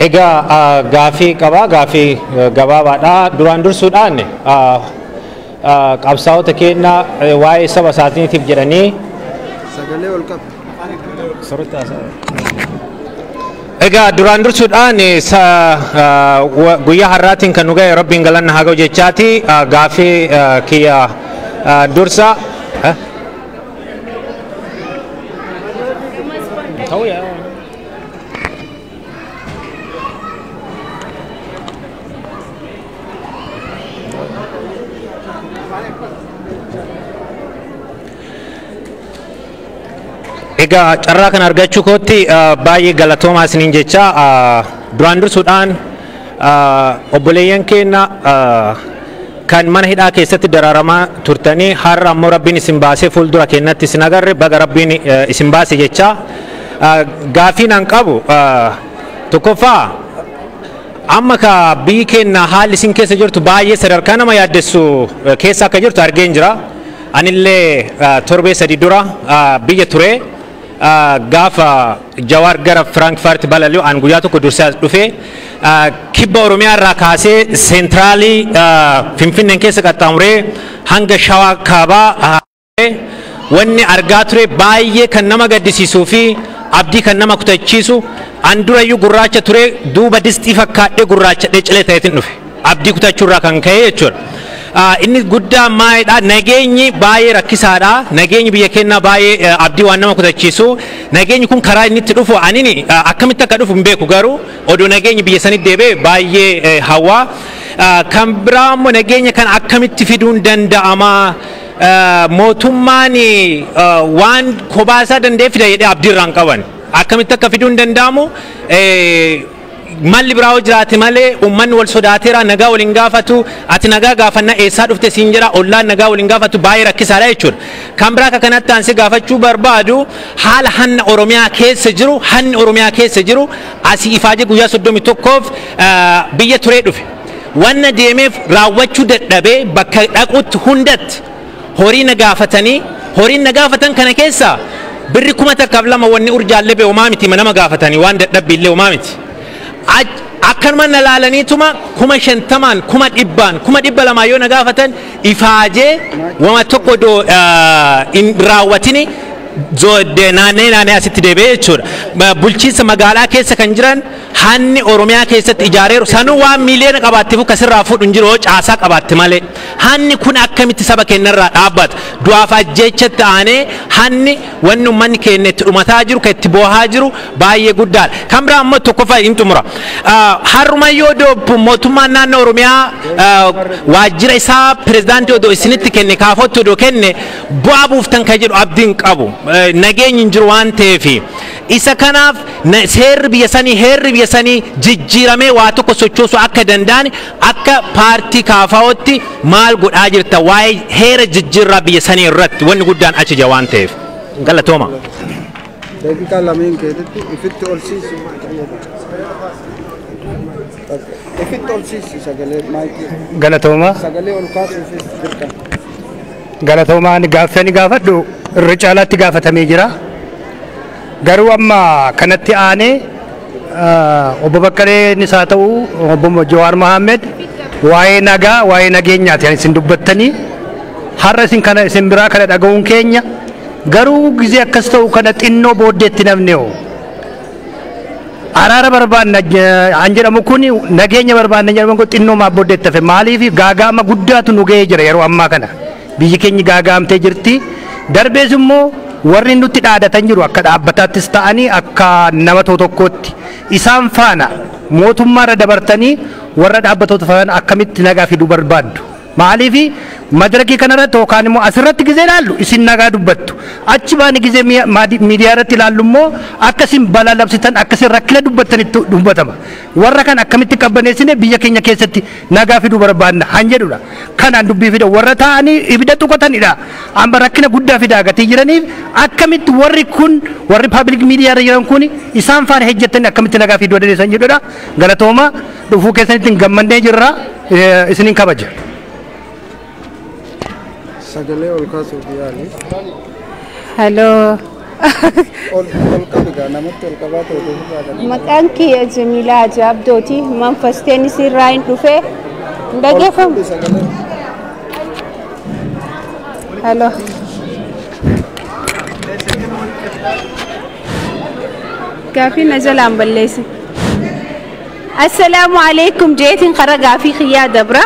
Egaa gaafii qaba, gaafii gabaabaadha. Duraan dursuudhaan qabsaa'ota keenya waa'ee saba isaatiitiif jedhanii Sagalee ol qabu. Egaa duraan dursuudhaan guyyaa har'aatiin kan nu ga'e Rabbiin galanna haa ga'u jechaati. Gaafii kiyya dursa. Ta'uu yaa. Egaa carraa kana argachuu kootti baay'ee galatoomaa isiniin jecha. Duraan dursuudhaan obboleeyyan keenya kan mana hidhaa keessatti dararamaa turtanii, har'a ammoo Rabbiin isin baasee fuuldura keenyatti isin agarre, baga Rabbiin isin baase jecha. Gaafiin an qabu tokkoffaa, amma ka biyyi keenya haalli isin keessa jirtu baay'ee sadarkaa nama yaaddessu keessa akka jirtu argeen jira. Anillee torbee 3 dura biyya ture. Gaafa Jawaar gara Frankfurt balali'u an guyyaa tokko dursee as dhufe. Kibba Oromiyaa irraa kaasee seentiraalii Finfinneen keessa qaxxaamuree hanga Shawaa Kaabaa wanni argaa ture baay'ee kan nama gaddisiisuu fi abdii kan nama kutachiisu. An durayyuu gurraacha ture, duuba distii fakkaadhee gurraachadhee cilee ta'eetiin dhufe, abdii kutachuurraa kan ka'e jechuudha. Inni guddaa maalidha? Nageenyi baay'ee rakkisaadha. Nageenyi biyya keenyaa baay'ee abdii waan nama kutachiisu. Nageenyi kun karaa inni itti dhufu anini akkamitti akka dhufu hin beeku, garuu odoo nageenyi biyya sanitti deebi'e baay'ee hawwaa. Kan biraa immoo nageenya kan akkamitti fiduun danda'ama? Mootummaan waan kophaa isaa danda'ee fida jedhee abdii irraa hin qaban. Akkamitti akka fiduun danda'amu, malli biraa yoo jiraate malee, uummanni wal sodaateera, nagaa waliin gaafatu. Ati nagaa gaafannaa eessaa dhufte siin jedha, ollaan nagaa waliin gaafatu, baay'ee rakkisaadha jechuudha. Kan biraa akka kanatti aansee gaafachuu barbaadu, haala hanna Oromiyaa keessa jiru. Hanni Oromiyaa keessa jiru, asii ifaajee guyyaa 31f biyya turee dhufe. Wanna deemeef raawwachuu dadhabee, bakka dhaqutti hundatti horii na gaafatanii, horiin na gaafatan kana keessa birri 1002 wanni urjaallee bee homaa miti, nama gaafatanii waan dadhabbiillee homaa miti. Akkanuma na laalaniituma 50,000n, 100,000n, 200,000 yoo na gaafatan, ifaajee wama tokko odoo hin raawwatini naannee naannee asitti deebi'ee jechuudha. Bulchiinsa magaalaa keessa kan jiran, hanni Oromiyaa keessatti ijaareeru sanuu waan miiliyoona qabaatteef akkasirraa fuudhu hin jiru, caasaa qabaatte malee. Hanni kun akkamitti saba keenyarraa dhaabbata? Du'aaf ajjeechatti aanee hanni wanni uummanni keenya itti dhumataa jiru, kan itti boohaa jiru baay'ee guddaadha. Kan biraa immoo tokkoffaa hin xumura. Har'umayyoo odoo mootummaan naannoo Oromiyaa waajjira isaa pirezidaantii odoo isinitti kenne, kaafootti odoo kenne, bu'aa buuftan kan jedhu abdiin qabu. Nageenyi hin jiru waan ta'eef. Isa kanaaf seerri biyya sanii, heerri biyya sanii jijjiiramee waa tokko sochoosuu akka danda'an, akka paartii kaafaa'ootti maal godhaa jirta waa'ee heera jijjiirraa biyya sanii irratti? Wanni guddaan achi jira waan ta'eef. Galatooma. Daqiiqaa lameen keetitti ifitti ol siisi. Ifitti ol siisi sagalee maayikii. Galatooma. Sagalee ol kaasuufis dirqama. Galatoomaan gaaffii ani gaafadhu irra caalaatti gaafatamee jira. Garuu amma kanatti aanee obbo Baqqaleenis haa ta'u obbo Jawaar Mohaammed, waa'ee nagaa, waa'ee nageenyaati isin dubbattanii, har'a isin kana isin biraa kana dhaga'uun keenya garuu gizee akkas ta'u kana xinnoo booddeetti namni hoo araara barbaanna an jedhamu kun, nageenya barbaanna jedhamu kun xinnoo maaf booddeetti hafe? Maaliif gaaga'ama guddaatu nu ga'ee jira? Yeroo ammaa kana biyyi keenya gaaga'amtee jirti. Darbees immoo warri nutti dhaadatan jiru, akka dhaabbataattis ta'anii akka nama tokkootti, isaan faana mootummaarra dabartanii warra dhaabbatoota faana akkamitti nagaa fiduu barbaaddu? Maaliif madarakii kanarratti yookaan immoo asirratti gizee ilaallu isin nagaa dubbattu, achi baani gizee miidiyaa irratti ilaallu immoo akka isin balaa labsitan, akka isin rakkina dubbattanitti dubbatama. Warra kan akkamitti qabbaneessine biyya keenya keessatti nagaa fiduu barbaadna han jedhudha. Kanaan dubbii fida warra taa'anii ibidda tuqatanidha. Amma rakkina guddaa fidaa gatii jiraniif, akkamitti warri kun, warri public miidiyaa irra jiran kun, isaan faana hojjettanii akkamitti nagaa fiduu dandeessan jedhudha. Galatooma, dhufuu keessanitti gammannee jirra, isiniin kabaja. Sagalee ol kaasuuf yaali. Hello. Ol ol qabi gaa namatti ol qabaa ta'e ofirraa kan. Maqaan kiyya Jamiilaa Ajaabdooti. Manfasteen irraa hin dhufe. Hin dhageeffamu? Sagalee. Halo. Gaafii na jalaan balleessi. Assalaamu alaikum jeetiin kara gaafii kiyyaa dabra.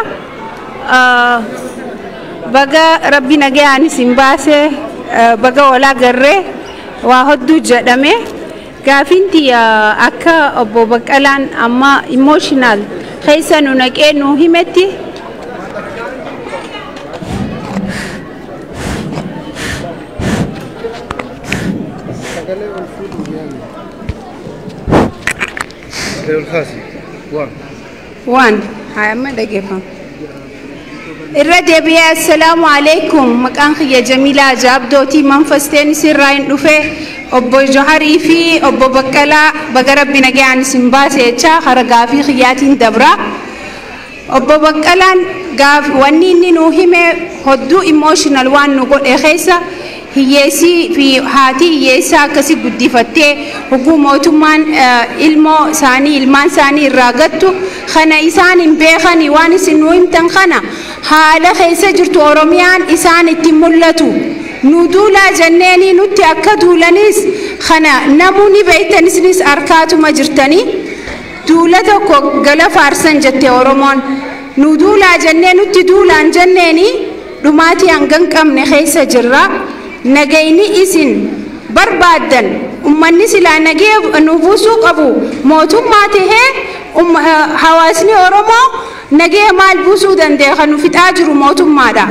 Baga Rabbi nagayaan isin baase, baga walaa garree waa hedduu jedhame. Gaafiin tiyya akka obbo Baqqalaan amma emotional keessa nu naqee nu himetti. Sagalee ol fuudhuu yaali. Sagalee ol kaasi. Waan. Waan haa amma dhageeffama. Irra deebi'ee, assalaamu alaikum. Maqaan kiyya Jamiilaa Ajaabdooti. Manfasteen isirraa hin dhufe. Obbo Joharii fi obbo Baqqalaa, baga Rabbi nagayaan isin baase jechaa kara gaafii kiyyaatiin dabra. Obbo Baqqalaan gaaf wanni inni nuu hime hodduu emotional waan nu godhe keessa hiyyeessii fi haati hiyyeessaa akkasi guddifattee huguu mootummaan ilmoo isaanii, ilmaan isaanii irraa gattu kana isaan hin beekani. Waan isin nuu himtan kana haala keessa jirtu Oromiyaan isaan itti mul'atu. Nu duulaa jenneeni nutti akka duulanis kana namuu ni beektan, isinis harkaatuma jirtanii. Duula tokko gala faarsan jette Oromoon. Nu duulaa jennee nutti duulaan jenneeni dhumaatii hangan qabne keessa jirra. Nagayni isin barbaaddan, ummanni silaa nagee nu buusuu qabu mootummaa tahee, hawaasni Oromoo nagee maal buusuu danda'e? Kan nu fixaa jiru mootummaadha.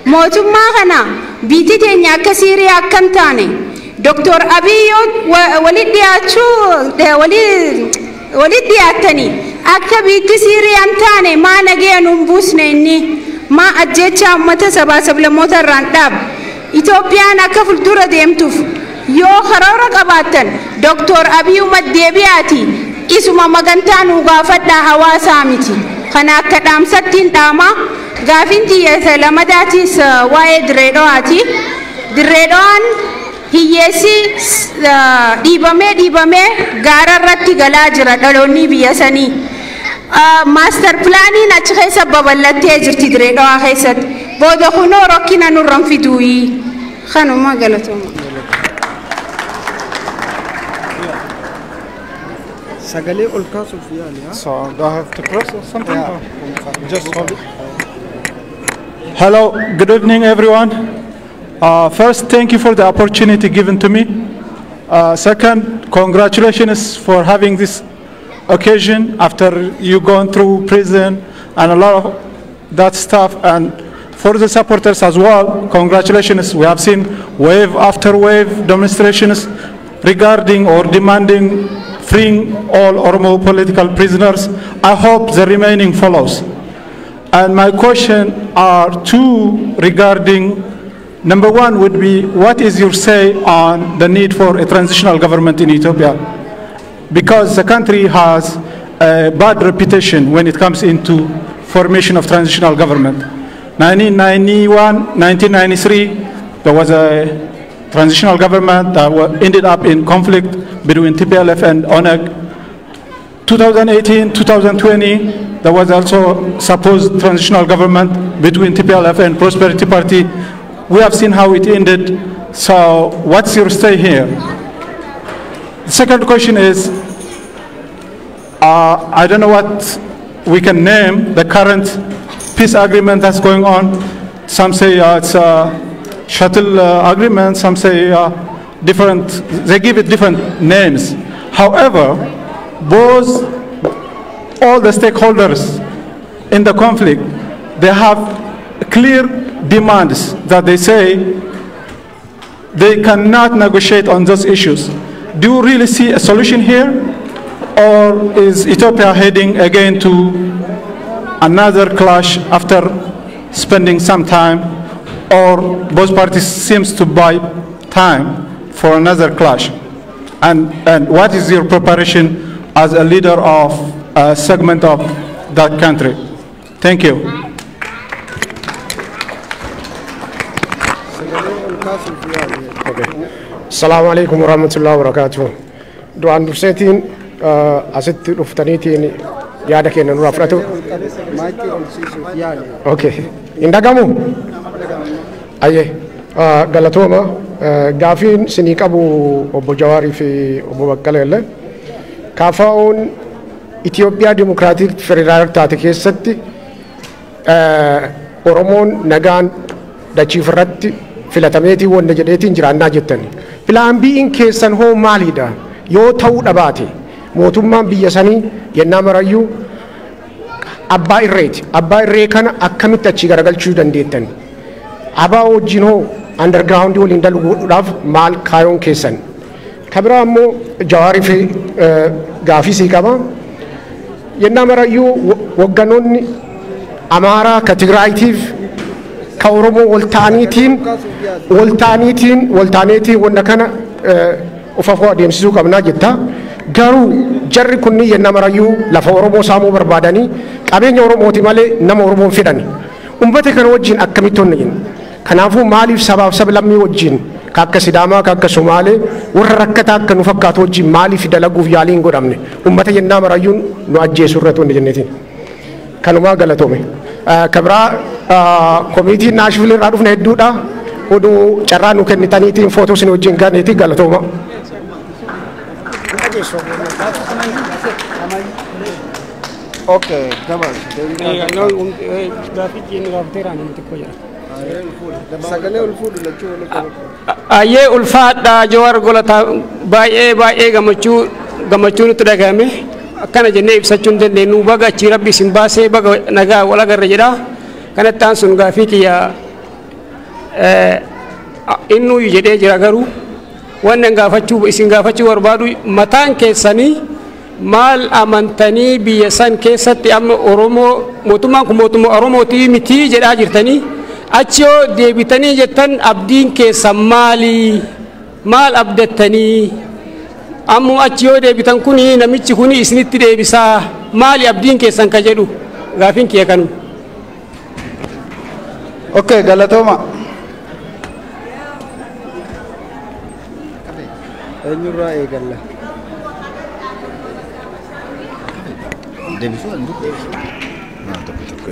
Mootummaa kana biitti teenya akka Siiriyaa akka hin taane Doktor Abiy yoo walitti dhiyaachuu walitti dhiyaattanii akka biitti Siiriyaa hin taane, maa nagee nuun buusne? Inni maa ajjeechaa uummata sabaa sablammoota irraan dhaaba? Itoophiyaan akka fuuldura deemtuuf yoo karoora qabaattan Doktor Abiy deebi'aati isuma magantaa nuu gaafadhaa, hawaasaa miti. Kana akka dhaamsattiin dhaama. Gaafiin xiyyeessa lamadaatis waa'ee Dirree Dhawaati. Dirree Dhawaan hiyyeessi dhiibamee dhiibamee gaara irratti galaa jira dhaloonni biyya sanii. Master planiin achi keessa babal'attee jirti Dirree Dhawaa keessatti. Booda kunoo rakkina nurran fiduuyi. Kanuma, galatooma. Sagalee ol kaasuuf yaali. So do I have to press or something? Yeah. Or just hold it? Hello, good evening, everyone. First, thank you for the opportunity given to me. Second, congratulations for having this occasion after you gone through prison and a lot of that stuff. And for the supporters as well, congratulations. We have seen wave after wave demonstrations regarding or demanding freeing all Oromo political prisoners. I hope the remaining follows. And my question are two regarding, number one would be, what is your say on the need for a transitional government in Ethiopia? Because the country has a bad reputation when it comes into formation of transitional government. 1991, 1993, there was a transitional government that ended up in conflict between TPLF and ONEG. 2018, 2020, there was also supposed transitional government between TPLF and Prosperity Party. We have seen how it ended. So what's your stay here? The second question is, I don't know what we can name the current peace agreement that's going on. Some say it's a shuttle agreement, some say different, they give it different names. However, both, all the stakeholders in the conflict, they have clear demands that they say they cannot negotiate on those issues. Do you really see a solution here? Or is Ethiopia heading again to another clash after spending some time, or both parties seems to buy time for another clash? And what is your preparation as a leader of a segment of that country? Thank you. Sagalee ol kaasuuf yaali. Okay. Assalamu alaikum warahmatullahi wabarakatuh. Du'aan durseetiin asitti dhuftaniitiin yaada keenya nurraa fudhatu. Maayikii ol siisuuf yaali. Okay. Hin dhagamu? Ayyee. Galatooma. Gaafiin sinii qabu obbo Jawaarii fi obbo Baqqalee illee. KFO'n Itoophiyaa Dimokiraatik Federaal taate keessatti Oromoon nagaan dachiif irratti filatameetii wanna jedheetiin jiraannaa jettani. Plan B'n keessan hoo maalidha? Yoo ta'uu dhabaate mootummaan biyya sanii yennaa marayyuu abbaa irreeti. Abbaa irree kana akkamitti achi garagalchuu dandeettan? Abaa wajjin hoo underground waliin dalaguudhaaf maal kaayoon keessan? Kabiraa immoo Jawaarii fi gaafii sii qaba. Yennaa marayyuu hogganoonni Amaaraa ka Tigraayitiif ka Oromoo wal ta'aniitiin wanna kana of afoo adeemsisuu qabnaa jetta. Garuu jarri kunni yennaa marayyuu lafa Oromoo saamuu barbaadanii qabeenya Oromooti malee nama Oromoon fedhani. Uummata kana wajjin akkamitti honna jenna? Kanaafuu maaliif sabaaf sablammii wajjin ka akka Sidaamaa, ka akka Somaalee, warra rakkataa akka nu fakkaatu wajjin maaliif dalaguuf yaalii hin godhamne? Uummata yennaa marayyuu nu ajjeesu irratti wanni jenneetiin. Kanumaa galatoome. Kabiraa komiitiin Naashvil irraa dhufne hedduudha. Oduu carraa nu kennitaniitiin footoo isin wajjin ganeetii galatooma. Okay, gabaas. Gaaffii gaafateera namni xiqqoo jira. Sagalee ol fuudhu lachuu waliin qabu. Ayyee, ulfaadhaa Jawaar Golataa, baay'ee baay'ee gammachuu nutti dhagahame akkana jennee ibsachuu hin dandeenyu. Baga achii rabbi isin baasee, baga nagaa wal agarre jedha. Kanatti aansuun gaaffii kiyya innuu jedhee jira, garuu wanni gaafachuu isin gaafachuu barbaadu, mataan keessanii maal amantanii biyya san keessatti amma Oromoo mootummaan kun mootummaa Oromootii mitii jedhaa jirtanii, achi yoo deebitanii jettan abdiin keessan maali? Maal abdattanii ammoo achi yoo deebitan kuni namichi kuni isinitti deebisaa, maali abdiin keessan ka jedhu gaafiin kiyya kanu. Okay, galatooma. Eenyurraa eegalla? Deebisuu hin tokko tokko.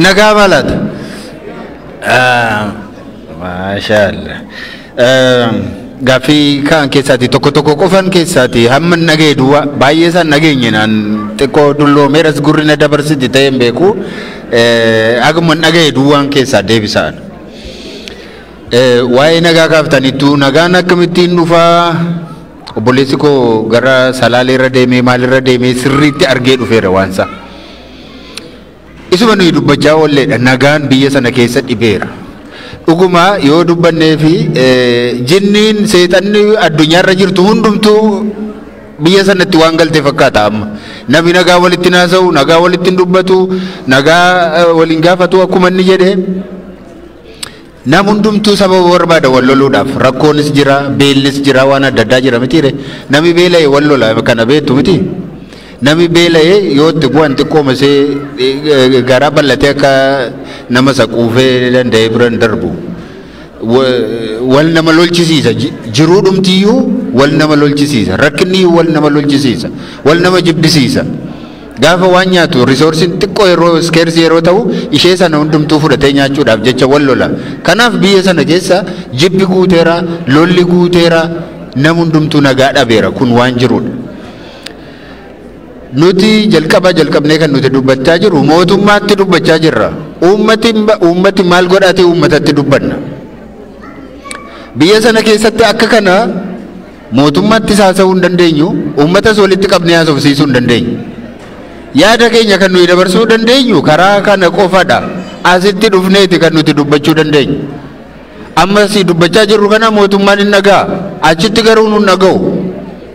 Nagaa malaata. Maashaallah. Gaaffii kaan keessaati tokko tokko qofan keessaati hamma nagee duwwaa baay'ee isaan nageenye naan xiqqoo dulloomeeras gurri na dabarsiti ta'ee hin beeku, haguma nagee duwwaan keessaa deebisaan. Waa'ee nagaa kaaftaniittu, nagaan akkamittiin dhufaa? Obboleessi koo gara Salaaleerra deemee maalirra deemee sirriitti argee dhufeera waansa. Isuma nuyi dubbachaa oolleedha, nagaan biyya sana keessa dhibeera. Dhuguma yoo dubbannee fi jinniin seexanni addunyaarra jirtu hundumtuu biyya sanatti waan galte fakkaata amma. Namni nagaa walitti haasa'u, nagaa walitti hin dubbatu, nagaa waliin gaafatu akkuma inni jedhe. Nam hundumtuu sababa barbaada wal loluudhaaf. Rakkoonis jira, beellis jira, waan adda addaa jira mitiire. Namni beela'e wal lola, kana beektu miti. Namni beela'e yoo itti bu'an xiqqooma isee garaa bal'atee akka nama isa quufee danda'ee bira hin darbu. Wal nama lolchisiisa. Jiruu dhumtiyyuu wal nama lolchisiisa. Rakkinniyyuu wal nama lolchisiisa. Wal nama jibbisiisa. Gaafa waan nyaatu resourceiin xiqqoo yeroo scarce yeroo ta'u, ishee sana hundumtuu fudhatee nyaachuudhaaf jecha wal lola. Kanaaf biyya sana keessa jibbi guuteera, lolli guuteera, nam hundumtuu nagaa dhabeera, kun waan jirudha. Nuti jalqaba jalqabnee kan nuti dubbachaa jiru mootummaatti dubbachaa jirra. Uummati maal godhatee uummatatti dubbanna? Biyya sana keessatti akka kana mootummaattis haasa'uu hin dandeenyu, uummatas walitti qabnee haasofsiisuu hin dandeenyu. Yaada keenya kan nuyi dabarsuu dandeenyu karaa kana qofadha. Asitti dhufneeti kan nuti dubbachuu dandeenyu. Amma si dubbachaa jirru kana mootummaan hin dhagaa. Achitti garuu nun dhaga'u.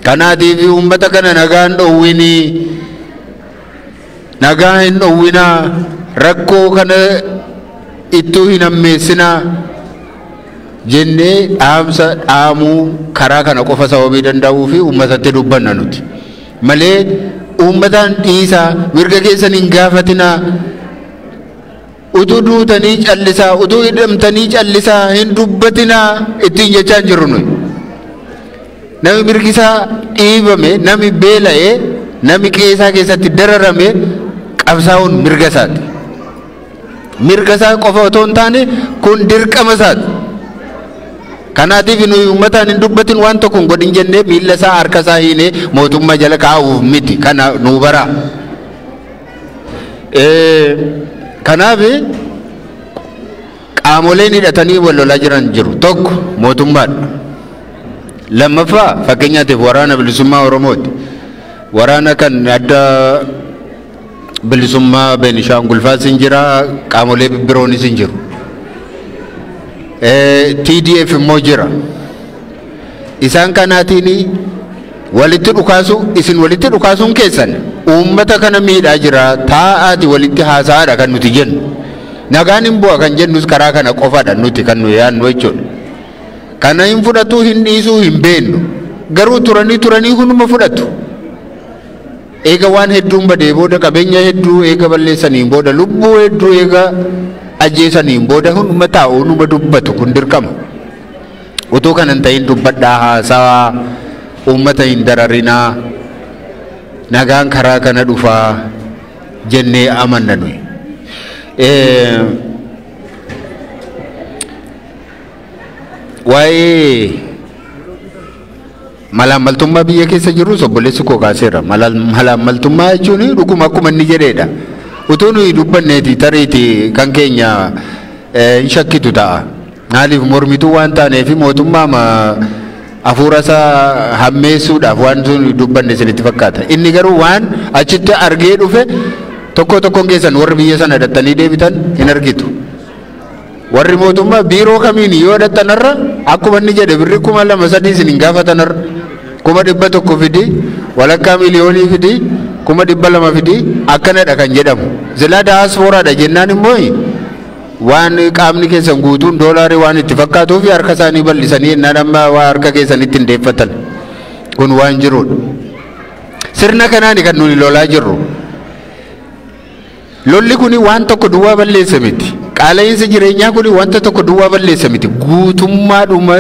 Kanaatiif uummata kana nagaan dhowwinii, nagaa hin dhowwinaa, rakkoo kana ittuu hin hammeessinaa jennee dhaamsa dhaamuu karaa kana qofa sababii danda'uu fi uummatatti dubbanna nuti. Malee uummataan dhiisaa, mirga keessan hin gaafatinaa. Utuu duutanii callisaa, utuu hidhamtanii callisaa, hin dubbatinaa ittiin jechaa hin jirru nuyi. Nami mirgisaa dhiibame, nami beela'ee, nami qe'ee keessatti dararame qabsaa'uun mirga isaati. Mirga isaa qofa otoo hin taane kun dirqama isaati. Kanaatiif nuyi uummataan hin dubbatin, waan tokko hin godhin jennee miilla isaa harka isaa hiinee mootummaa jala kaa'uuf miti, kana nuu baraa. Kanaaf qaamoleen hidhatanii wal lolaa jiran jiru. Tokko mootummaadha. Lammaffaa, fakkeenyaatiif, Waraana Bilisummaa Oromooti. Waraana kan Adda Bilisummaa Beenishaangul faas hin jira, qaamolee biroonis hin jiru. TDF immoo jira. Isaan kanaatiin walitti dhukaasu, isin walitti dhukaasuun keessan uummata kana miidhaa jira, taa'aati walitti haasa'aadha kan nuti jennu. Nagaan hin bu'a kan jennus karaa kana qofadha nuti kan nu yaadnu jechuudha. Kana hin fudhatu, hin dhiisuu hin beennu. Garuu turanii turanii hunduma fudhatu. Eega waan hedduun badee booda, qabeenya hedduu eega balleessaniin booda, lubbuu hedduu eega ajjeesaniin booda, hunduma taa'u, hunduma dubbatu, kun dirqama. Utuu kana hin ta'in dubbadhaa, haasawaa, uummata hin dararinaa, nagaan karaa kana dhufaa jennee amanna nuyi. Waa'ee malaammaltummaa biyya keessa jirus obboleessi koo kaaseera. Malaammaltummaa jechuun dhuguma akkuma inni jedheedha. Utuu nuyi dubbanneeti tariiti kan keenya hin shakkitu ta'a. Maaliif, mormituu waan taaneef mootummaa hafuura isaa hammeessuudhaaf waan nuyi dubbanne isinitti fakkaata. Inni garuu waan achitti argee dhufe tokko tokkoon keessan warri biyya sana dhattanii deebitan hin argitu. Warri mootummaa biiroo kamiin yoo dhattanarra akkuma inni jedhe birri 2000 3 isin hin gaafatanarra, 100,000 fidi, walakkaa miliyoonii fidi, 200,000 fidi, akkanadha kan jedhamu. Silaa daaspooraadha jennaan immoo waan qaamni keessan guutuun doolaarii waan itti fakkaatuu fi harka isaanii bal'isanii jennaan amma waa harka keessanitti hin deeffatan. Kun waan jirudha. Sirna kanaani kan nuni lolaa jirru. Lolli kuni waan tokko duwwaa balleessa miti. Qaala'insi jireenyaa kuni wanta tokko duwwaa balleessa miti. Guutummaadhuma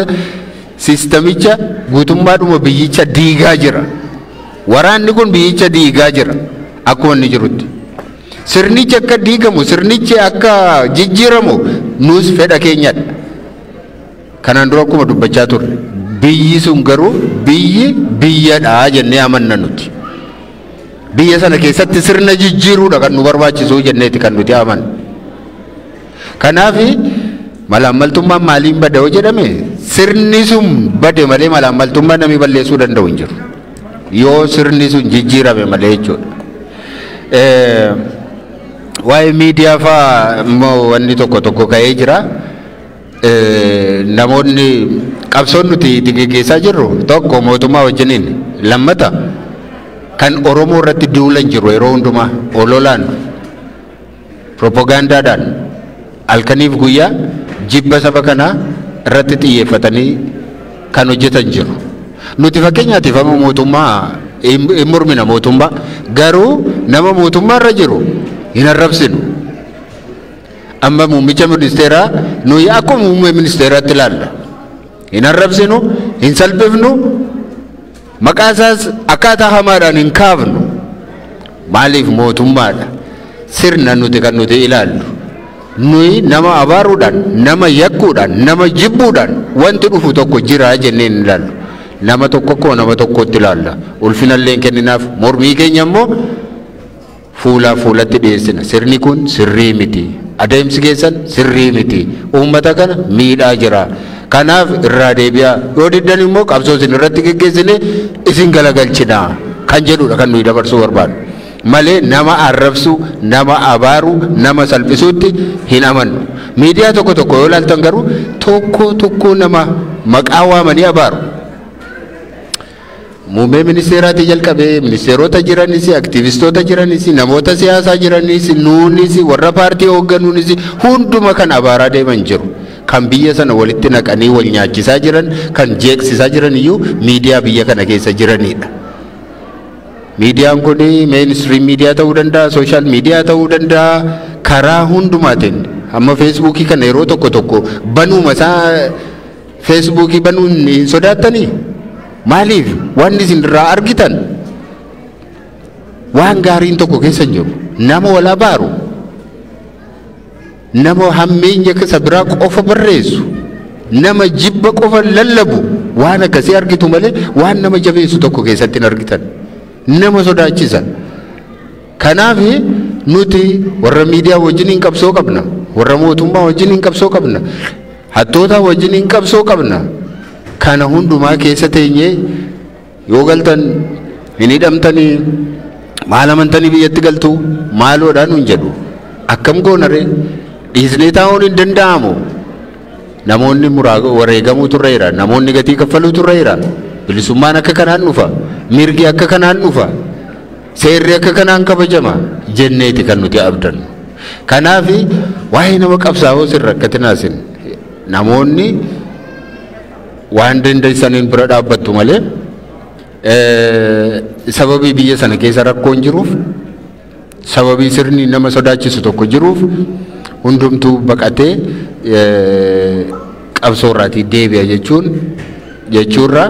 sistamicha, guutummaadhuma biyyicha diigaa jira. Waraanni kun biyyicha diigaa jira akkuma inni jirutti. Sirnichi akka diigamu, sirnichi akka jijjiiramu nus fedha keenyadha. Kanaan dura akkuma dubbachaa turre, biyyi sun garuu biyyi biyyadha jennee amanna nuti. Biyya sana keessatti sirna jijjiiruudha kan nu barbaachisu jenneeti kan nuti amannu. Kanaaf malaammaltummaan maaliin bada yoo jedhame, sirni sun bade malee malaammaltummaa namni balleessuu danda'u hin jiru. Yoo sirni sun jijjiirame malee jechuudha. Waa'ee miidiyaa fa'aa immoo wanni tokko tokko ka'ee jira. Namoonni qabsoon nuti itti geggeessaa jirru tokko mootummaa wajjiniin, lammata kan Oromoo irratti duulan jiru yeroo hundumaa ololaan, propagaandaadhaan, halkaniif guyyaa jibba saba kanaa irratti xiyyeeffatanii kan hojjetan jiru. Nuti fakkeenyaatiif amma mootummaa hin mormina, mootummaa garuu nama mootummaa irra jiru hin arrabsinu. Amma muummicha ministeeraa nuyi akkuma muummee ministeeraatti ilaalla. Hin arrabsinu, hin salphifnu, maqaa isaas akkaataa hamaadhaan hin kaafnu. Maaliif, mootummaadha. Sirna nuti kan nuti ilaallu. Nuyi nama abaaruudhaan, nama yakkuudhaan, nama jibbuudhaan wanti dhufu tokko jira jennee hin ilaallu. Nama tokko akkuma nama tokkotti ilaalla. Ulfinallee hin kenninaaf, mormii keenya immoo fuulaa fuulatti dhiyeessina. Sirni kun sirrii miti. Adeemsi keessan sirrii miti. Uummata kana miidhaa jira. Kanaaf irraa deebi'aa. Yoo diddan immoo qabsoo isin irratti geggeessine isin galagalchina kan jedhudha kan nuyi dabarsuu barbaadu. Malee nama arrabsuu, nama abaaruu, nama salphisuutti hin amannu. Miidiyaa tokko tokko yoo ilaaltan garuu tokko tokko nama maqaa waamanii abaaru. Muummee ministeeraatii jalqabee ministeerota jiranis, aktiivistoota jiranis, namoota siyaasaa jiranis, nuunis, warra paartii hoogganuunis hunduma kan abaaraa deeman jiru. Kan biyya sana walitti naqanii wal nyaachisaa jiran, kan jeeqsisaa jiran iyyuu miidiyaa biyya kana keessa jiranidha. Miidiyaan kun mainstream miidiyaa ta'uu danda'a, social media ta'uu danda'a. Karaa hundumaatiin amma Feesbuukii kana yeroo tokko tokko banuuma isaa, Feesbuukii banuun hin sodaattanii? Maaliif? Wanni isin irraa argitan waan gaariin tokko keessa hin jiru. Nama wal abaaru, nama hammeenya isa biraa qofa barreessu, nama jibba qofa lallabu, waan akkasii argitu malee waan nama jabeessu tokko keessatti hin argitan. Nama sodaachisa. Kanaaf nuti warra miidiyaa wajjin qabsoo qabna, warra mootummaa wajjin qabsoo qabna, hattoota wajjin qabsoo qabna. Kana hundumaa keessa teenyee yoo galtan hin hidhamtanii, maal amantanii biyyatti galtu, maaloodhaan nun jedhu. Akkam goonaree? Dhiisnee taa'uun hin danda'amu. Namoonni wareegamuu turreera, namoonni gatii kaffaluu turreera. Bilisummaan akka kanaan dhufa, mirgi akka kanaan dhufa, seerri akka kanaan kabajama jenneeti kan nuti abdannu. Kanaaf waa'ee nama qabsaa'oo sin rakkatinaasin, namoonni waan dandeessaniin bira dhaabbattu malee, sababii biyya sana keessa rakkoon jiruuf, sababii sirni nama sodaachisu tokko jiruuf, hundumtuu baqatee qabsoo irraatii deebi'a jechuun jechuurra,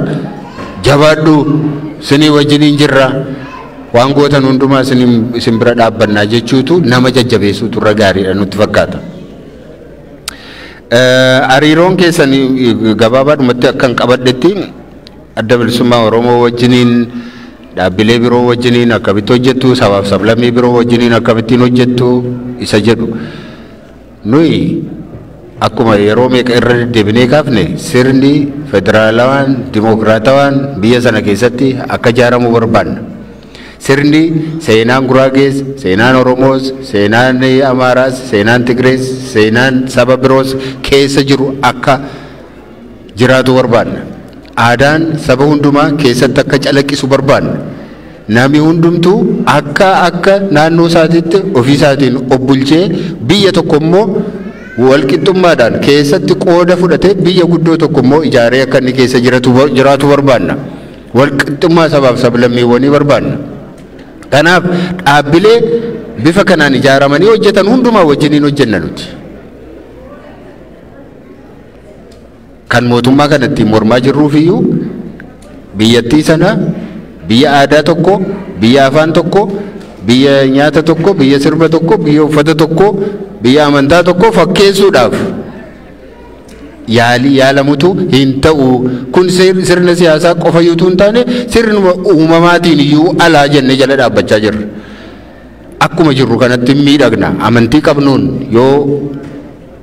jabaadhu, sinii wajjiniin jirra, waan gootan hundumaa isin bira dhaabbannaa jechuutu nama jajjabeessuutu irra gaariidha nutti fakkaata. Hariiroon keessan gabaabaadhumatti akkan qabadhetti, Adda Bilisummaa Oromoo wajjiniin, dhaabbilee biroo wajjiniin akkamitti hojjettu, sabaaf sablammii biroo wajjiniin akkamittiin hojjettu isa jedhu. Nuyi akkuma yeroo meeqa irra deddeebinee kaafne, sirni federaalawaan dimokiraatawaan biyya sana keessatti akka ijaaramu barbaanna. Sirni seenaan Guraagees, seenaan Oromoos, seenaan Amaaraas, seenaan Tigrees, seenaan saba biroos keessa jiru akka jiraatu barbaanna. Aadaan saba hundumaa keessatti akka calaqqisu barbaanna. Namni hundumtuu akka naannoo isaatiitti ofii isaatiin of bulchee, biyya tokko immoo walqixxummaadhaan keessatti qooda fudhatee, biyya guddoo tokko immoo ijaaree akka inni keessa jiraatu barbaanna. Walqixxummaa sabaaf sablammiiwwanii barbaanna. Kanaaf dhaabbilee bifa kanaan ijaaramanii hojjetan hundumaa wajjiniin hojjenna nuti. Kan mootummaa kana ittiin mormaa jirruuf iyyuu, biyyattii sana biyya aadaa tokko, biyya afaan tokko, biyya nyaata tokko, biyya sirba tokko, biyya uffata tokko, biyya amantaa tokko fakkeessuudhaaf yaalii yaalamutu hin ta'u. Kun sirna siyaasaa qofa iyyuu hin taane, sirnuma uumamaatiin iyyuu alaa jennee jala dhaabbachaa jirra. Akkuma jirru kanatti miidhagna. Amantii qabnuun yoo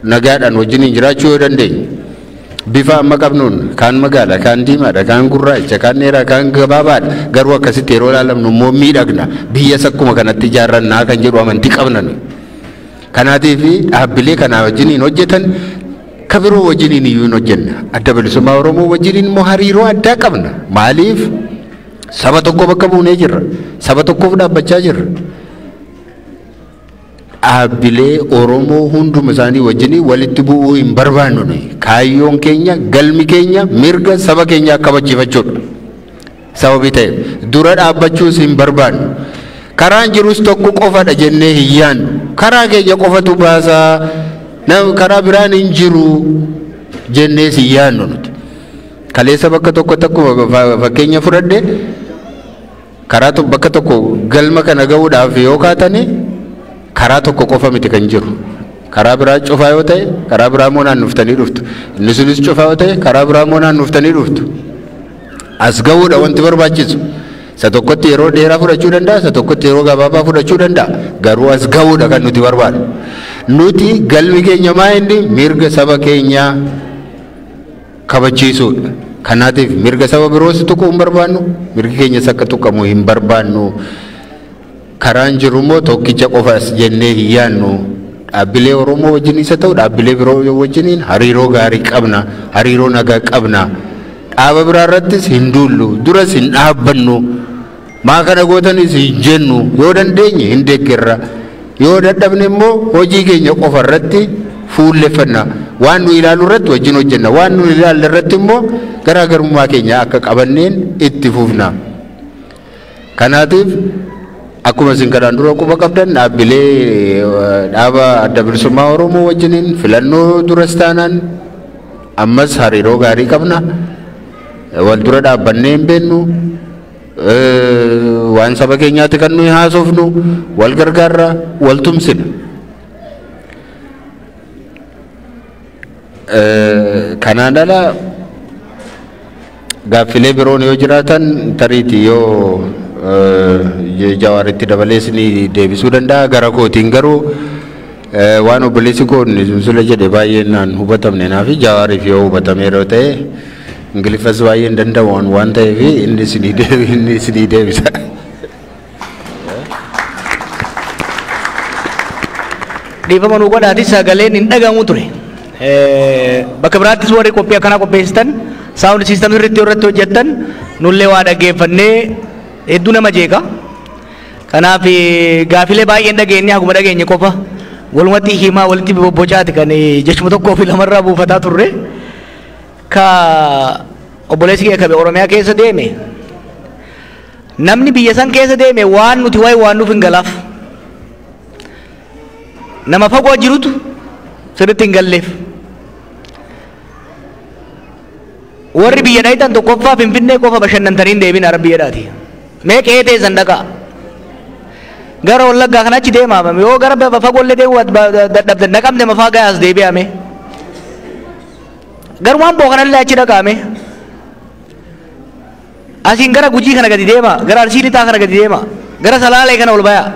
nagaadhaan wajjiniin jiraachuu yoo dandeenye, bifa amma qabnuun, kaan magaala, kaan diimaadha, kaan gurraacha, kaan dheeraa, kaan gabaabaadha, garuu akkasitti yeroo ilaalamnu immoo miidhagna. Biyyas akkuma kanatti ijaarrannaa kan jedhu amantii qabna nuyi. Kanaatiif dhaabbilee kanaa wajjiniin hojjetan ka biroo wajjiniin iyyuu hin hojjenna. Adda Bilisummaa Oromoo wajjiniin immoo hariiroo addaa qabna. Maaliif? Saba tokko bakka buunee jirra. Saba tokkoof dhaabbachaa jirra. Dhaabbilee Oromoo hunduma isaanii wajjinii walitti bu'uu hin barbaannu nuyi. Kaayyoon keenya, galmi keenya mirga saba keenyaa kabachiifachuudha. Sababii ta'eef dura dhaabbachuus hin barbaannu. Karaan jirus tokko qofadha jennee hin yaannu. Karaa keenya qofatu baasaa, karaa biraan hin jiru jennees hin yaannu nuti. Kaleessa bakka tokkotti akkuma fakkeenya fudhadhe, karaa bakka tokko galma kana ga'uudhaaf yoo kaatani, karaa tokko qofa miti kan jiru. Karaa biraa cufaa yoo ta'e, karaa biraa immoo naannoftanii dhuftu. Inni sunis cufaa yoo ta'e, karaa biraa immoo naannoftanii dhuftu. As ga'uudha wanti barbaachisu. Isa tokkotti yeroo dheeraa fudhachuu danda'a, isa tokkotti yeroo gabaabaa fudhachuu danda'a. Garuu as ga'uudha kan nuti barbaadnu. Nuti galmi keenya maa inni? Mirga saba keenyaa kabachiisuudha. Kanaatiif mirga saba biroos tuquu hin barbaannu, mirgi keenyas akka tuqamu hin barbaannu. Karaan jiru immoo tokkicha qofas jennee hin yaannu. Dhaabbilee Oromoo wajjin isa ta'u dhaabbilee biroo wajjiniin hariiroo gaarii qabna, hariiroo nagaa qabna. Dhaaba biraa irrattis hin duullu, duras hin dhaabbannu. Maa kana gootanis hin jennu, yoo dandeenye hin deeggarra. Yoo dadhabne immoo hojii keenya qofa irratti fuulleffanna. Waan nu ilaalu irratti wajjin hojjenna. Waan nu ilaalle irratti immoo garaagarummaa keenya akka qabanneen itti fufna. Kanaatiif Akkuma isin kanaan dura quba qabdan, dhaabbilee dhaaba Adda Bilisummaa Oromoo wajjiniin filannoo duras taanaan ammas hariiroo gaarii qabna. Wal dura dhaabbannee hin beennu. Waan saba keenyaatti kan nuyi haasofnu, wal gargaarra, wal tumsina. Kanaan ala gaaffilee biroon yoo jiraatan, tariitii yoo Jawaaritti dabalees ni deebisuu danda'a. Gara kootiin garuu waan obboleessi koo sila jedhe baay'ee naan hubatamne naafi Jawaariif yoo hubatameera ta'e, Ingiliffas baay'ee hin danda'u waan ta'eef inni isinii deebisa. Dhiifama nuu godhaati, sagaleen hin dhagahamu ture. Bakka biraattis warri qophii akkanaa qopheessitan sound system irratti irratti hojjettan, nullee waa dhaggeeffannee hedduu nama jeeqa. Kanaaf gaafilee baay'een dhageenye, haguma dhageenye qofa walumatti himaa walitti bobbocaati kan jechuma tokkoo fi lamarraa buufataa turre. Ka obboleessi kee kabe Oromiyaa keessa deeme, namni biyya san keessa deeme waan nuti waa'ee waan nuuf hin galaaf. Nama fagoo jirutu sirriitti hin galleef. Warri biyya dhayitan, tokkoffaa Finfinnee qofa bashannantanii hin deebin ara biyyadhaati. Mee qe'ee teessan dhaqaa. Gara Wallaggaa kana achi deemaa, yoo gara fagoollee deemuu dadhabdan, Naqamte mafaa gayaas deebi'ame. Garumaan boo kanallee achi dhaqaame. Asiin gara Gujii kana gadi deema, gara Arsii Lixaa kana gadi deema, gara Salaalee kana ol bayaa.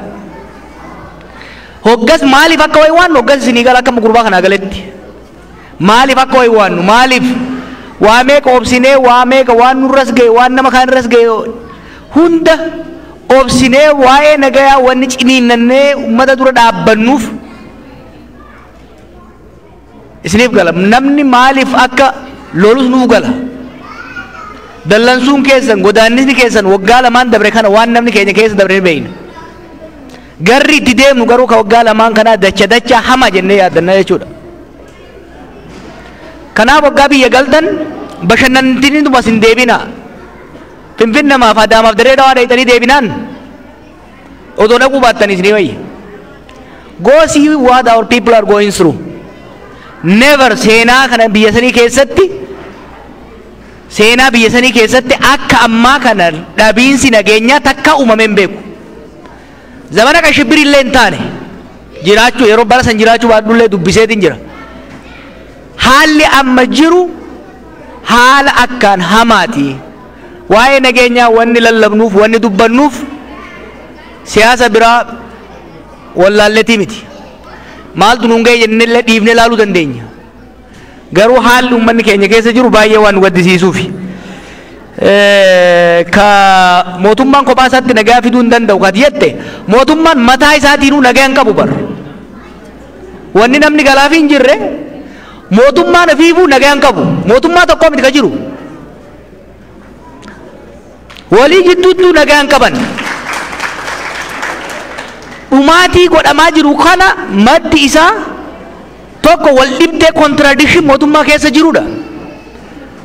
Hoggas maaliif akka wayi waannu hoggas isinii gara akka gurbaa kanaa galetti. Maaliif akka wayi waannu, maaliif waa meeqa obsinee, waa meeqa waan nurras ga'e, waan nama kaan irras ga'e hunda obsinee, waa'ee nagayaa wanni ciniinnannee ummata dura dhaabbannuuf isiniif gala. Namni maaliif akka lolus nuuf gala. Dallansuun keessan, godaannisni keessan, waggaa 2n dabre kana waan namni keenya keessa dabre ni beekna. Garri itti deemnu garuu ka waggaa 2n kanaa dacha dacha hama jennee yaaddanna jechuudha. Kanaaf waggaa biyya galtan bashannantiniituma sin deebina. Finfinnamaaf, Adaamaaf, Dirree Dhawaa dheeyxanii deebinaan odoo dhaquu baattan isinii wayya. Go see what our people are going through. Never seenaa kana biyya sanii keessatti, seenaa biyya sanii keessatti akka ammaa kana dhabiinsi nageenyaa takka uumamee hin beeku. Zamana kan shibbiri illee hin taane jiraachuu, yeroo bara san jiraachuu baadhullee dubbiseetiin jira. Haalli amma jiru haala akkaan hamaati. Waa'ee nageenyaa wanni lallabnuuf, wanni dubbannuuf siyaasa biraa wallaalletii miti. Maaltu nuun ga'e jennellee dhiifnee laaluu dandeenya. Garuu haalli uummanni keenya keessa jiru baay'ee waan nu gaddisiisuufi. Ka mootummaan kophaa isaatti nagaa fiduu hin danda'u kati jette, mootummaan mataa isaatiinuu nagaa hin qabu bar. Wanni namni galaafii hin jirre, mootummaan ofiifuu nagaa hin qabu. Mootummaa tokko miti ka jiru. Walii jidduuttuu nagaa hin qaban. Dhumaatii godhamaa jiru kana maddi isaa tokko wal dhibdee, contradiction mootummaa keessa jirudha.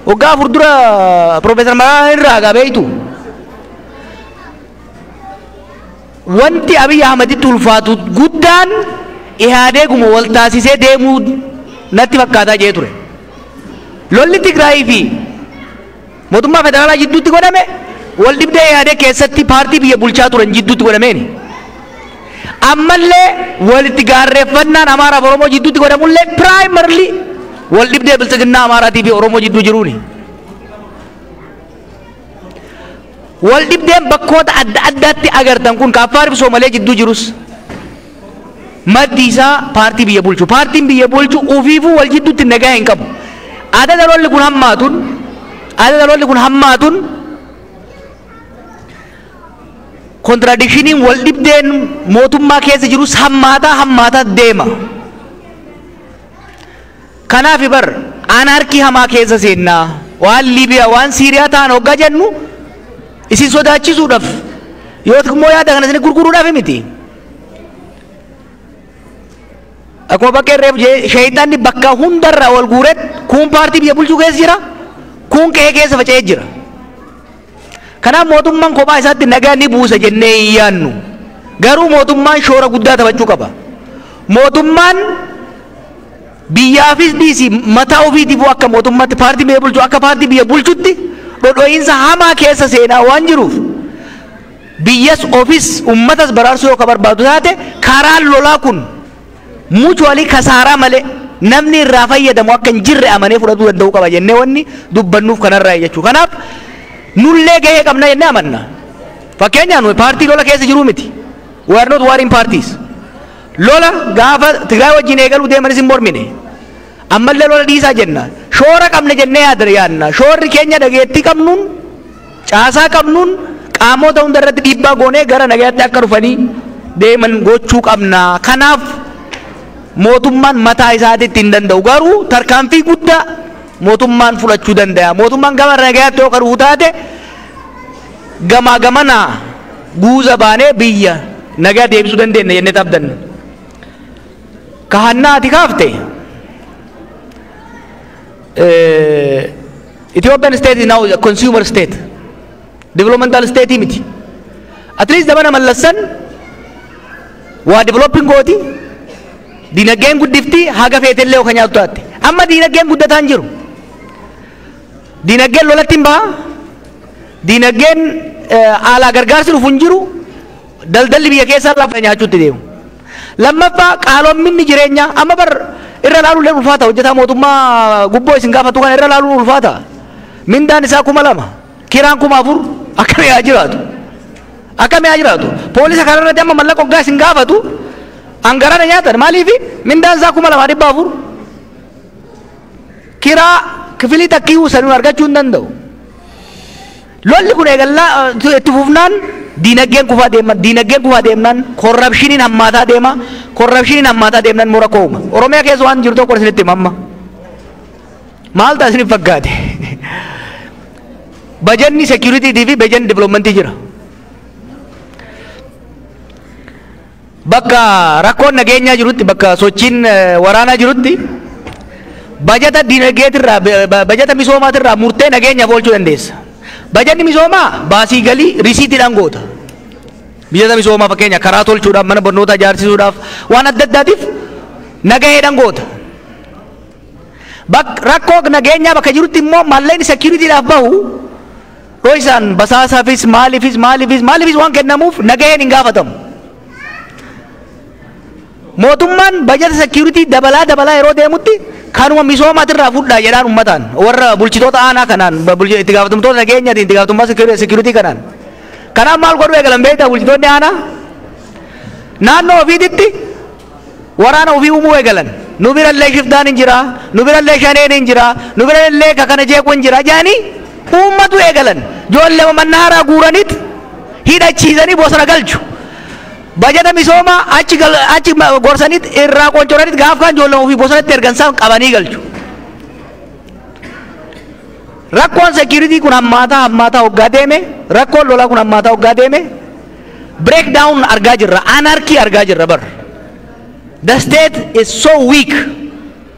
Waggaa 4 dura Profeesar Mararaa irraa gaa beeytu. Wanti Abiy Ahmeditti ulfaatu guddaan Ihaadeeguma wal taasisee deemuu natti fakkaataa jee ture. Lolli Tigraayii fi mootummaa federaalaa jidduutti godhame wal dhibdee Ihaadeg keessatti paartii biyya bulchaa turan jidduutti godhameeni. Ammallee walitti gaarreeffannaan Amaaraaf Oromoo jidduutti godhamullee primarily wal dhibdee Biltsiginnaa Amaaraatii fi Oromoo jidduu jiruuni. Wal dhibdeen bakkoota adda addaatti agartan kun, ka Affaarii fi Soomalee jidduu jirus, maddi isaa paartii biyya bulchu. Paartiin biyya bulchu ufiifuu wal jidduutti nagaa hin qabu. Adada lolli kun hammaatuun contradictioniin, wal dhibdeen mootummaa keessa jirus hammaataa hammaataa deema. Kanaaf bar anarchy hamaa keessa seennaa, waan Liibiyaa, waan Siiriyaa ta'an hoggaa jennu isin sodaachisuudhaaf yoo immoo yaada kana isin gurguruudhaaf miti. Akkuma bakka irreef sheeyxanni bakka hundarraa wal guuret, kun paartii biyya bulchuu keessa jira, kun qe'ee keessa faca'ee jira. Kanaaf mootummaan kophaa isaatti nagaa ni buusa jennee hin yaannu. Garuu mootummaan shoora guddaa taphachuu qaba. Mootummaan biyyaafis dhiisi, mataa ofiitiifuu akka mootummaatti, paartii biyya bulchu, akka paartii biyya bulchutti dhodho'iinsa hamaa keessa seenaa waan jiruuf, biyyas ofis ummatas baraarsuu yoo ka barbaadu taate, karaan lolaa kun mutually kasaaraa malee namni irraa fayyadamu akka hin jirre amanee fudhatuu danda'uu qaba jennee wanni dubbannuuf kanarraa jechuudha. Kanaaf nullee gahee qabna jennee amanna. Fakkeenyaaf, nuyi paartii lola keessa jiruu miti. We are not warring parties. Lola gaafa Tigraay wajjin eegaluu deemanis hin mormine. Ammallee lola dhiisaa jenna. Shoora qabna jennee yaadna. Shoorri keenya dhageettii qabnuun, caasaa qabnuun, qaamota hunda irratti dhiibbaa goonee gara nagayaatti akka dhufanii deeman gochuu qabna. Kanaaf mootummaan mataa isaatitti hin danda'u. Garuu tarkaanfii guddaa mootummaan fudhachuu danda'a. Mootummaan gama nagayaatti yoo dhufu taate, gamaa gamanaa guuza baanee biyya nagaa deebisuu dandeenya jennee abdanna. Kahannaa ati kaafte, Ethiopian state is now a consumer state. Developmental state miti. At least zamana Mallassan waa developing gooti, dinagdeen guddifti, haga feetellee kan nyaatu taate. Amma dinagdeen guddataa hin jiru. Dinagdeen lolatti hin baha. Dinagdeen alaa gargaarsi dhufu hin jiru. Daldalli biyya keessaa lafa nyaachuutti deemu. Lammaffaa, qaalomminni jireenyaa amma bar irra laaluun illee ulfaata. Hojjetaa mootummaa gubboo isin gaafatu kana irra laaluun ulfaata. Mindaan isaa 2000, kiraan 4000, akkamii haa jiraatu? Akkamii haa jiraatu? Poolisa kana irratti amma mallaqa hoggaa isin gaafatu hangarana nyaatan. Maaliifi? Mindaan isaa 2400, kiraa kifilii takkii saniin argachuu hin danda'u. Lolli kun eegallaa itti fufnaan diinagdeen kufaa deema. Diinagdeen kufaa deemnaan corruptioniin hammaataa deema. Corruptioniin hammaataa deemnaan immoo rakkoo uuma. Oromiyaa keessa waan jiru tokko isinitti hima amma. Maal ta'a isiniif fakkaate? Bajanni securitytii fi bajanni developmentii jira. Bakka rakkoon nageenyaa jirutti, bakka sochiin waraanaa jirutti, bajata diinagdeetirraa, bajata misoomaatirraa murtee nageenyaaf oolchuu dandeessa. Bajanni misoomaa baasii galii risiitiidhaan goota. Biyyoota misoomaa, fakkeenya karaa tolchuudhaaf, mana barnootaa ijaarsisuudhaaf, waan adda addaatiif nagaheedhaan goota. Rakkoo nageenyaa bakka jirutti immoo maallaqni securitydhaaf bahu dho'isaan basaasaafis maaliifis maaliifis maaliifis waan kennamuuf nagaheen hin gaafatamu. Mootummaan bajata security dabalaa dabalaa yeroo deemutti, kanuma misoomaatirraa fudhaa jedhaan uummataan, warra bulchitoota aanaa kanaan, itti gaafatamtoota nageenyaatiin, itti gaafatamummaa security kanaan. Kanaaf maal godhuu eegalan beektaa? Bulchitoonni aanaa naannoo ofiititti waraana ofii uumuu eegalan. Nu birallee shiftaan hin jira, nu birallee shaneen hin jira, nu birallee kakana jeequ hin jira jedhanii uummatu eegalan. Ijoollee mannaaraa guuraniit hidhachiisanii bosona galchu. Bajata misoomaa achi achi gorsaniit irraa qoncoraniit gaaf kaan ijoollee ofii bosonatti ergan isaan qabanii galchu. Rakkoon security kun hammaataa hammaataa hoggaa deeme, rakkoon lolaa kun hammaataa hoggaa deeme, breakdown argaa jirra, anarchy argaa jirra bar. The state is so weak,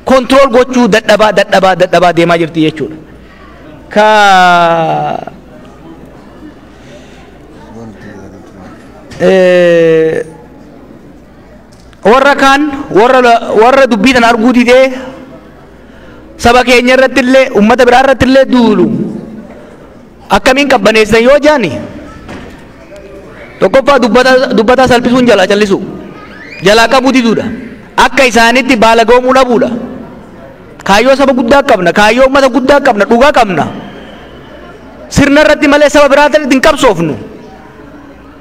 control gochuu dadhabaa dadhabaa dadhabaa deemaa jirti jechuudha. Ka warra kaan, warra dubbii tana arguu didee saba keenya irratti illee ummata biraa irratti illee duulu akkamiin qabbaneessan yoo jaani, tokkoffaa, dubbataa salphisuun jalaa callisu, jalaa qabuu diduudha, akka isaanitti baalagoomuu dhabuudha. Kaayyoo saba guddaa qabna, kaayyoo ummata guddaa qabna, dhugaa qabna. Sirna irratti malee saba biraa irratti hin qabsoofnu.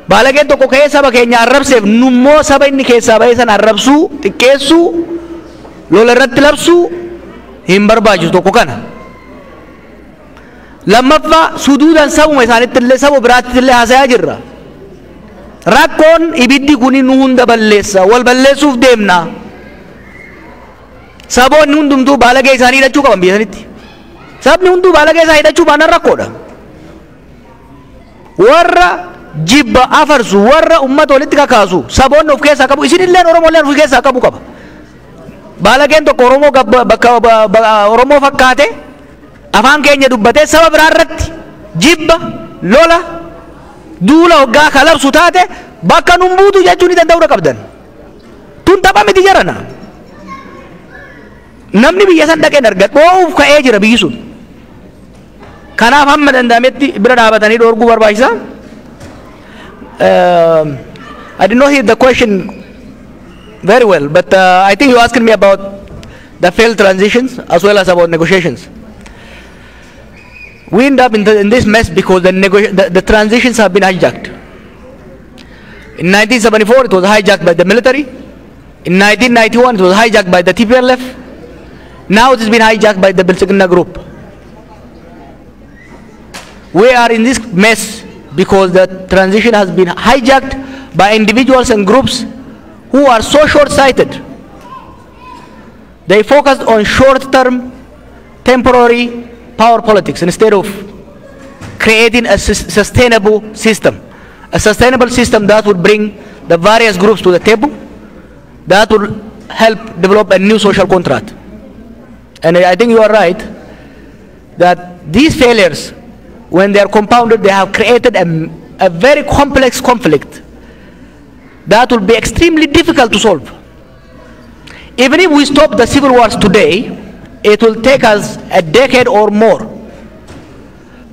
Baalageen tokko ka'ee saba keenya arrabseef, nummoo saba inni keessaa ba'ee sana arrabsuu, xiqqeessuu, lola irratti labsuu hin barbaachisu, tokko kana. Lammaffaa, suduudan sabuma isaanitti illee saba biraatti illee haasayaa jirra. Rakkoon ibiddi kuni nu hunda balleessa, wal balleessuuf deemna. Saboonni hundumtuu baalagee isaanii hidhachuu qaban biyya sanitti. Sabni hunduu baalagee isaa hidhachuu baannaan rakkoodha. Warra jibba afarsu, warra ummata walitti kakaasu saboonni of keessaa qabu, isinilleen Oromolleen of keessaa qabu qaba. Baalageen tokko Oromoo bakka Oromoo fakkaate afaan keenya dubbatee saba biraa irratti jibba, lola, duula hoggaa kalabsu taate, Bakka nun buutu jechuu ni danda'uudha qabdan. Tun tapha miti jarana. Namni biyya san dhaqeen arga dhoo'uuf ka'ee jira biyyi sun. Kanaaf hamma danda'ametti bira dhaabatanii dhoorguu barbaachisa. I did not hear the question very well, but I think you asking me about the failed transitions as well as about negotiations. We end up in this mess because the transitions have been hijacked. In 1974, it was hijacked by the military. In 1991, it was hijacked by the TPLF. Now it has been hijacked by the Biltseginna group. We are in this mess because the transition has been hijacked by individuals and groups who are so short-sighted. They focused on short-term, temporary power politics instead of creating a sustainable system. A sustainable system that would bring the various groups to the table, that would help develop a new social contract. And I think you are right that these failures, when they are compounded, they have created a very complex conflict that will be extremely difficult to solve. Even if we stop the civil wars today, it will take us a decade or more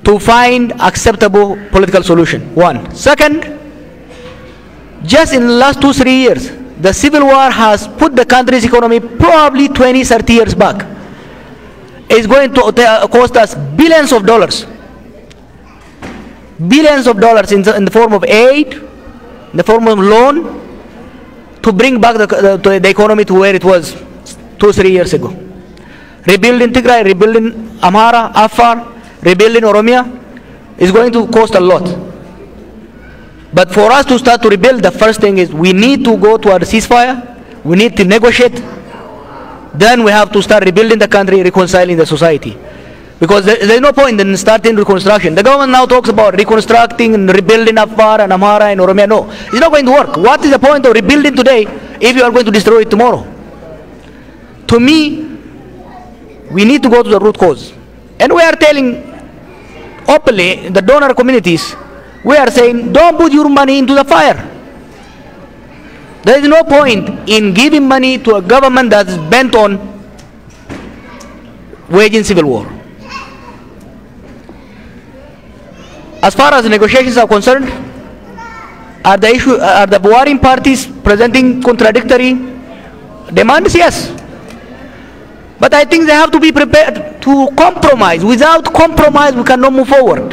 to find acceptable political solution, one. Second, just in the last 2-3 years, the civil war has put the country's economy probably 20-30 years back. It's going to cost us billions of dollars. Billions of dollars in the form of aid, in the form of loan, to bring back the economy to where it was 2-3 years ago. Rebuilding Tigray, rebuilding Amhara, Afar, rebuilding Oromia is going to cost a lot. But for us to start to rebuild, the first thing is we need to go to a ceasefire, we need to negotiate, then we have to start rebuilding the country, reconciling the society. Because there's no point in starting reconstruction. The government now talks about reconstructing and rebuilding Afar and Amhara and Oromia. No, it's not going to work. What is the point of rebuilding today if you are going to destroy it tomorrow? To me, we need to go to the root cause. And we are telling openly the donor communities, we are saying, don't put your money into the fire. There is no point in giving money to a government that is bent on waging civil war. As far as negotiations are concerned, are the warring parties presenting contradictory demands? Yes. But I think they have to be prepared to compromise. Without compromise, we cannot move forward.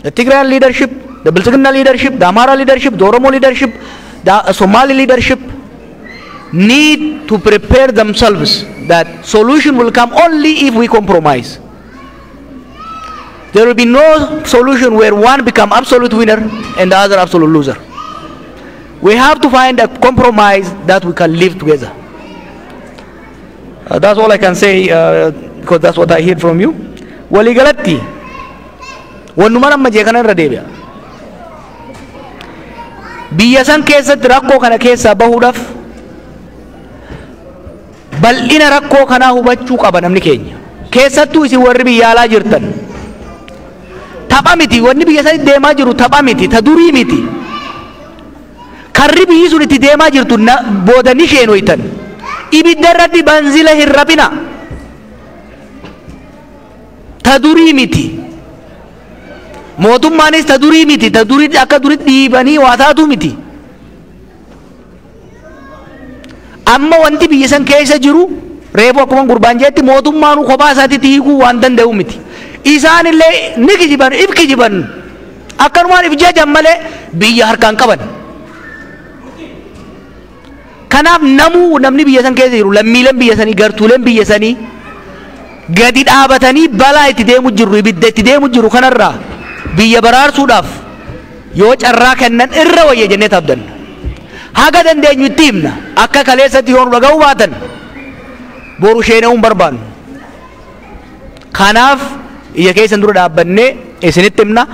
The Tigrayan leadership, the Biltseginna leadership, the Amhara leadership, the Oromo leadership, the Somali leadership need to prepare themselves that solution will come only if we compromise. There will be no solution where one become absolute winner and the other absolute loser. We have to find a compromise that we can live together. That's all I can say, because that's what I hear from you. Waligalatti, wannuma amma jee kana irra deebi'a. Biyya san keessatti rakkoo kana keessaa bahuudhaaf bal'ina rakkoo kanaa hubachuu qaba namni keenya. Keessattuu isin warri biyya alaa jirtan. Tapha miti, wanni biyya sanitti deemaa jiru tapha miti, ta durii miti. Karri biyyi sun itti deemaa jirtu booda ni sheenoytan. Ibidda irratti banzila hin rabina. Ta durii miti. Mootummaanis ta durii miti, ta durii akka duritti dhiibanii waa taatu miti. Amma wanti biyya san keessa jiru reefu akkuma gurbaan jetti mootummaanuu kophaa isaatitti hiikuu waan danda'u miti. Isaan illee ni kijiban, if kijiban, akkanumaan if jajan malee biyya harkaan qaban. Kanaaf namni biyya san keessa jiru, lammiileen biyya sanii, gartuuleen biyya sanii gadi dhaabatanii balaa itti deemu jiru, ibidda itti deemu jiru kanarraa biyya baraarsuudhaaf yoo carraa kennan irra wayya jennee taabdanna. Haga dandeenyu itti himna, akka kaleessatti yoo nu dhaga'uu baatan boru sheena'uu hin barbaannu. Kanaaf ija keessan dura dhaabbannee isinitti himna.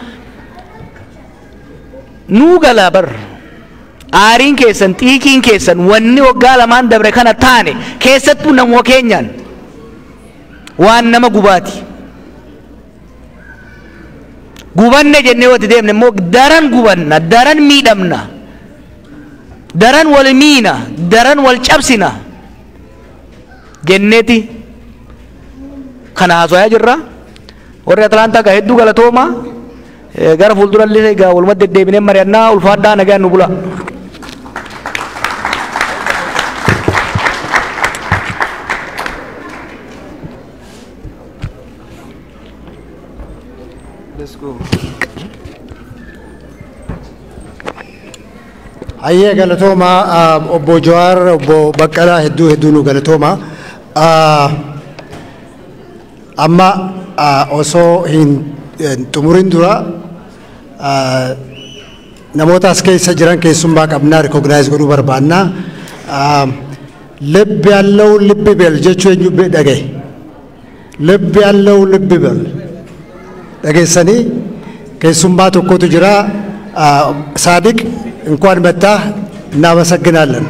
Nuu galaa bar aariin keessan, xiiqiin keessan, wanni waggaa lamaan dabre kana taane keessattuu namuma keenyaan waan nama gubaati. Gubanne jennee yoo itti deemne immoo daran gubanna, daran miidhamna, daran wal miina, daran wal cabsina jenneeti kana haasoyaa jirra. Warri Atlaantaa gaa hedduu galatooma. Gara fuuldurallee egaa walumatti deddeebinee mari'annaa. Ulfaadhaa, nagaan nu bula. Let's go. Hayyee, galatooma obbo Jawaar, obbo Baqqalaa, hedduu hedduu nu galatooma. Amma osoo hin xumurin dura namoota as keessa jiran keessummaa qabnaa recognize godhuu barbaanna. ልብ ያለው ልብ ይበል jechuu eenyu dhagaye? ልብ ያለው ልብ ይበል dhageessanii keessummaa tokkotu jira. ሳዲቅ እንኳን መጣህ። እናመሰግናለን፣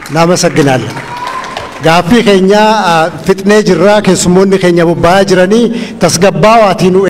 እናመሰግናለን። Gaaffii keenya fixnee jirra, keessummoonni keenya bobba'aa jiranii tasgabbaawaatiin.